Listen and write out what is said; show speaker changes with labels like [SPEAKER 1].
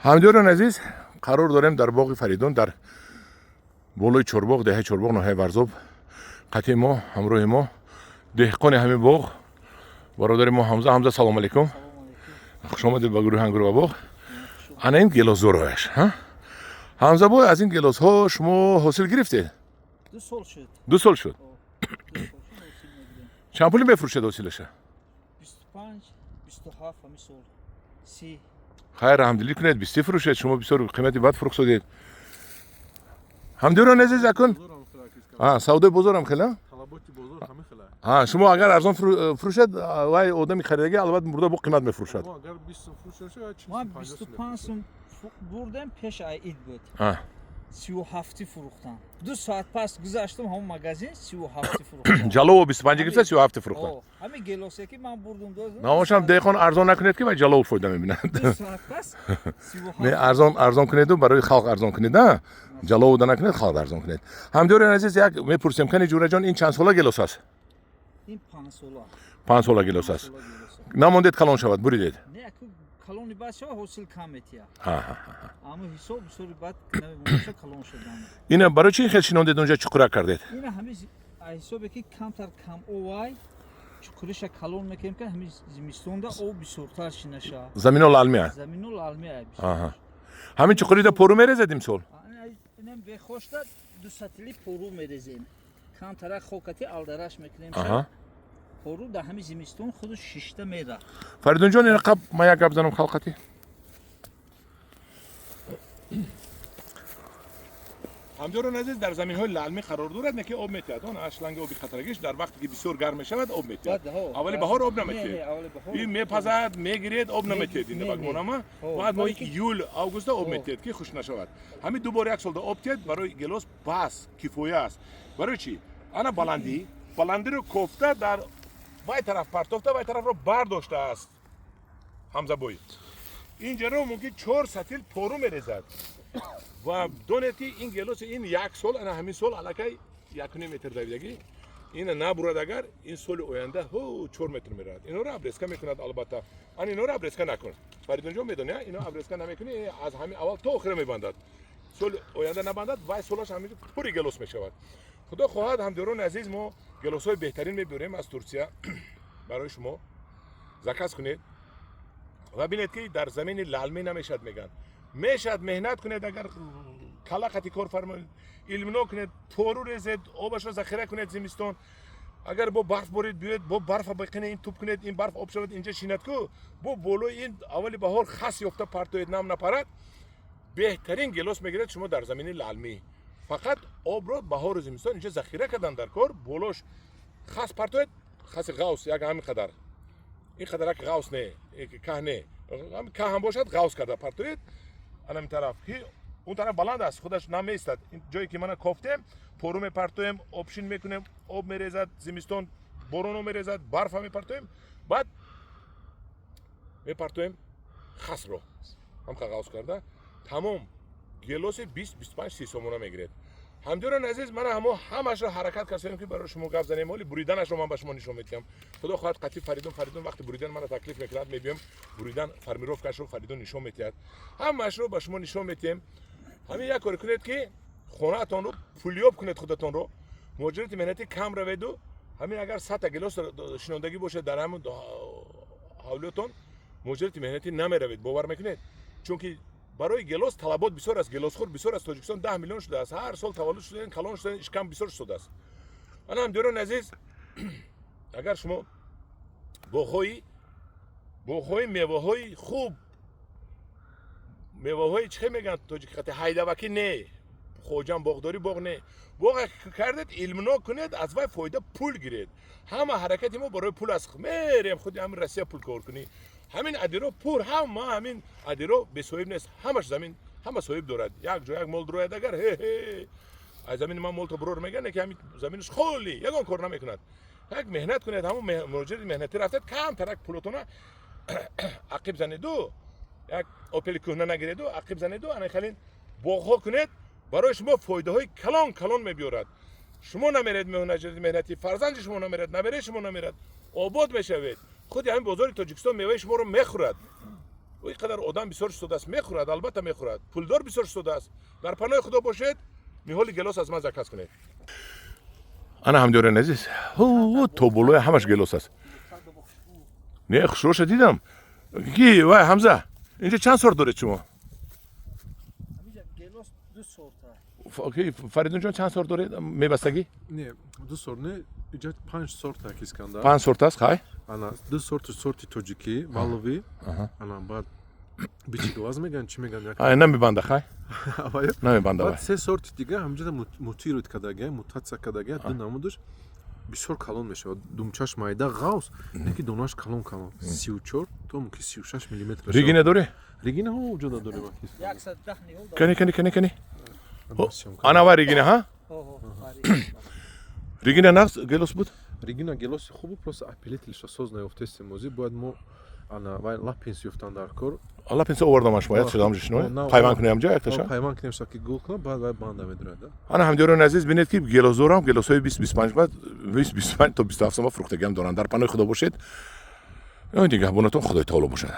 [SPEAKER 1] Ҳамдиёрони азиз, қарор дорем дар боғи Фаридун, дар болои Чорбоғ, деҳаи Чорбоғ, ноҳияи Варзоб. Қатъи мо, ҳамроҳи мо деҳқони ҳамин боғ, бародари мо Ҳамза. Ҳамза, салому алейкум, хуш омадед ба гурӯҳи Ангур ва боғ. Ана ин гелосзорҳояш. Ҳамзабой, аз ин гелосҳо шумо ҳосил гирифтед?
[SPEAKER 2] 2 сол шуд.
[SPEAKER 1] 2 сол шуд?
[SPEAKER 2] 2 сол шуд, ҳосил мегирем.
[SPEAKER 1] Чанд пулӣ мефурӯшед ҳосилаша?
[SPEAKER 2] 25, 27, ҳамин сол 30.
[SPEAKER 1] Хайр, раҳмдилӣ кунед, 20 фурӯшед. Шумо бисёр қимати бад фурӯхтодед. Ҳамдиёрони азиз, акун савдои бозорам хела.
[SPEAKER 3] Талаботи бозор ҳамин хела.
[SPEAKER 1] Шумо агар арзон фурӯшед, вай одами харидагӣ албатта мурда бо қимат мефурӯшад.
[SPEAKER 3] Мо агар 20 сум фурӯшад,
[SPEAKER 2] Ман 25 сум бурдем, пеш ай ид буд, 37-и фурӯхтам. 2 соат пас гузаштам ҳамон магазин, 37-и фурӯхтам.
[SPEAKER 1] Ҷалово 25 гирифта, 37 фурӯхтам.
[SPEAKER 2] Ҳамин гелосе ки ман бурдум.
[SPEAKER 1] Намошам, деҳқон арзон накунед, ки вай ҷалово фоида мебинад.
[SPEAKER 2] 2 соат пас.
[SPEAKER 1] Не, арзон, арзон кунеду барои халқ арзон кунед, а ҷаловуда накунед, халқ арзон кунед. Ҳамдиёрони азиз, як мепурсем: кани, Ҷураҷон, ин чанд сола гелос аст?
[SPEAKER 2] Ин 5 сола.
[SPEAKER 1] 5 сола гелос аст. Намондед калон шавад, буридед?
[SPEAKER 2] Не, калони баъд шава, ҳосил кам метия. Аммо ҳисоб бисёри баъд намемоша калон шудан.
[SPEAKER 1] Ина барои чӣ хел шинондед, унҷа чуқурак кардед?
[SPEAKER 2] Ина ҳами ҳисобе ки камтар кам овай, чуқуриша калон мекунем, ки ҳами зимистонда об бисёртар шинаша.
[SPEAKER 1] Замино лалмия.
[SPEAKER 2] Замино лалмия.
[SPEAKER 1] Ҳамин чуқурида пору мерезед имсол?
[SPEAKER 2] Инам бехошта ду сатили пору мерезем, камтарак хокати алдараш мекунем. Пору дар ҳами зимистон худу шишта мера.
[SPEAKER 1] Фаридунҷон, ина қаб ман як гап занам халқати. Ҳамдиёрони азиз, дар заминҳои лалмӣ қарор дорад, не ки об метиҳад. Он аз шланги оби қатрагиш дар вақте ки бисёр гарм мешавад, об метиҳад. Аввали баҳор об наметиҳад, ин мепазад, мегиред, об наметиҳад. Ин багмонама баъд моҳи июл, августа об метиҳад, ки хушк нашавад. Ҳамин ду бор як солда об тиҳад, барои гелос бас, кифоя аст. Барои чӣ? Ана баландӣ, баландиро кофта, дар вай тараф партофта, вай тарафро бардоштааст Ҳамзабой. Инҷаро мумкин чор сатил пору мерезад. Ва донед, ки ин гелоси ин як сол, ана ҳамин сол аллакай 1,5 метр давидагӣ. Ина набурад агар, ин соли оянда ҳо 4 метр меравад. Инора обрезка мекунад албатта. Ан инора обрезка накун, Фаридунҷон, медони, ино обрезка намекунӣ, аз ҳамин аввал то охира мебандад. Соли оянда набандад, вай солаш ҳамин пури гелос мешавад. Худо хоҳад, ҳамдиёрони азиз, мо гелосҳои беҳтарин мебиёрем аз Турсия барои шумо. Заказ кунед ва бинед, ки дар замини лалмӣ намешавад мегӯянд, мешавад. Меҳнат кунед, агар калақати кор фармоед, илмно кунед, пору резед, обашро захира кунед. Зимистон агар бо барф борид, биёед, бо барфа биқине, ин туп кунед, ин барф об шавад, инҷа шинад ку, бо болои ин аввали баҳор хас ёфта партоед, нам напарад, беҳтарин гелос мегиред шумо дар замини лалмӣ. Фақат обро баҳору зимистон инҷа захира кардан дар кор, болош хас партоед, хаси ғавс, як ҳамин қадар, ин қадарак ғавс, не каҳ, не каҳ ҳам бошад, ғавс карда партоед анамин тараф, ки он тараф баланд аст, худаш намеистад. Ҷое ки мана кофтем, пору мепартоем, обшин мекунем, об мерезад, зимистон бороно мерезад, барфа мепартоем, баъд мепартоем хасро ҳамқа ғавс карда. Тамом, гелоси 20, 25, 30 сомона мегиред. Ҳамдиёрони азиз, мана ҳамо ҳамашро ҳаракат кардем, ки барои шумо гап занем. Ҳоли буриданашро ман ба шумо нишон медиҳам, худо хоҳад, қатъи Фаридун. Фаридун вақти буридан мана таклиф мекунад, мебиём, буридан, формировкашро Фаридун нишон медиҳад, ҳамаашро ба шумо нишон медиҳем. Ҳамин як коре кунед, ки хонаатонро пулёб кунед, худатонро муҳоҷирати меҳнатӣ кам раведу. Ҳамин агар 100-та гелос шинондагӣ бошад дар ҳамин ҳавлиётон, муҳоҷирати меҳнатӣ намеравед, бовар мекунед? Чунки барои гелос талабот бисёр аст, гелосхӯр бисёр аст. Тоҷикистон 10 миллион шудааст, ҳар сол таваллуд шудаен, калон шудаен, ишкам бисёр шудааст. Ана, ҳамдиёрони азиз, агар шумо боғҳои меваҳои хуб, меваҳои чӣ хел мегӯянд тоҷики хати, ҳайдавакӣ не, хоҷам боғдорӣ, боғ не, боғ кардед, илмнок кунед, аз вай фоида, пул гиред. Ҳама ҳаракати мо барои пул аст. Мерем худи ҳамин Россия пул кор кунӣ. Ҳамин адиро пур, ҳама ҳамин адиро бесоҳиб нест, ҳамаш замин, ҳама соҳиб дорад. Як ҷо як мол дурояд агар, ҳе ҳе, аз замини ман молто бурор мегӯяд, ки ҳамин заминаш холӣ, ягон кор намекунад. Як меҳнат кунед, ҳамон муҳоҷирати меҳнатӣ рафтед, камтарак пулотона ақиб занеду, як Опели кӯҳна нагиреду, ақиб занеду, ана халин боғҳо кунед, барои шумо фоидаҳои калон калон мебиёрад. Шумо намеред муҳоҷирати меҳнатӣ, фарзанди шумо намерад, набераи шумо намерад, обод мешавед. Худи ҳамин бозори Тоҷикистон меваи шуморо мехӯрад. Ин қадар одам бисёр шудааст, мехӯрад, албатта мехӯрад. Пулдор бисёр шудааст. Дар паноҳи Худо бошед, ниҳоли гелос аз ман заказ кунед. Ана, ҳамдиёрони азиз, ҳу, то болоя ҳамаш гелос аст. Не, хушроша дидам. Ки вай, Ҳамза, инҷа чанд сорт доред шумо?
[SPEAKER 2] Ҳамиҷа гелос ду сорта.
[SPEAKER 1] Ки, Фаридунҷон, чанд сорт доред мебастагӣ?
[SPEAKER 3] Не, ду сорт не, иҷа панҷ сорт ак, Искандар.
[SPEAKER 1] Панҷ сорт аст, хай.
[SPEAKER 3] Ана, ду сорти, сорти тоҷикӣ, валови, ана, баъд бичи глаз меган, чӣ меган, як.
[SPEAKER 1] Ай, намебанда, хай.
[SPEAKER 3] Авая.
[SPEAKER 1] Намебанда вай.
[SPEAKER 3] Баъд се сорти дига ҳамҷода мутировать кардага, мутатсия кардага, ду намудаш бисёр калон мешавад, думчаш майда, ғавс, яки донаш калон калон, 34 то мумкин 36 миллиметр.
[SPEAKER 1] Регина дорӣ?
[SPEAKER 3] Регина ҳо, уҷода дорем, аки.
[SPEAKER 2] 110 ниҳол дорем.
[SPEAKER 1] Кани, кани, кани, кани. Ана вай регина, ҳа?
[SPEAKER 2] Ҳо, ҳо.
[SPEAKER 1] Регина нағз гелос буд.
[SPEAKER 3] Регина гелоси хубу, просто опылитель ша соз наёфтестем озӣ, бояд мо ана вай Лапинс ёфтан дар кор.
[SPEAKER 1] Лапинс овардам, шумо як шудам жишно пайванд кунем ҷа якташа.
[SPEAKER 3] Пайванд кунем, ки гул кунам, баъд вай банда медурад.
[SPEAKER 1] Ана, ҳамдиёрони азиз, бинед, ки гелосдорам, гелосҳои 20 25, баъд 20 25 то 27 сома фурӯхтагиам доранд. Дар паноҳи Худо бошед, нигаҳбонатон Худои таоло бошад.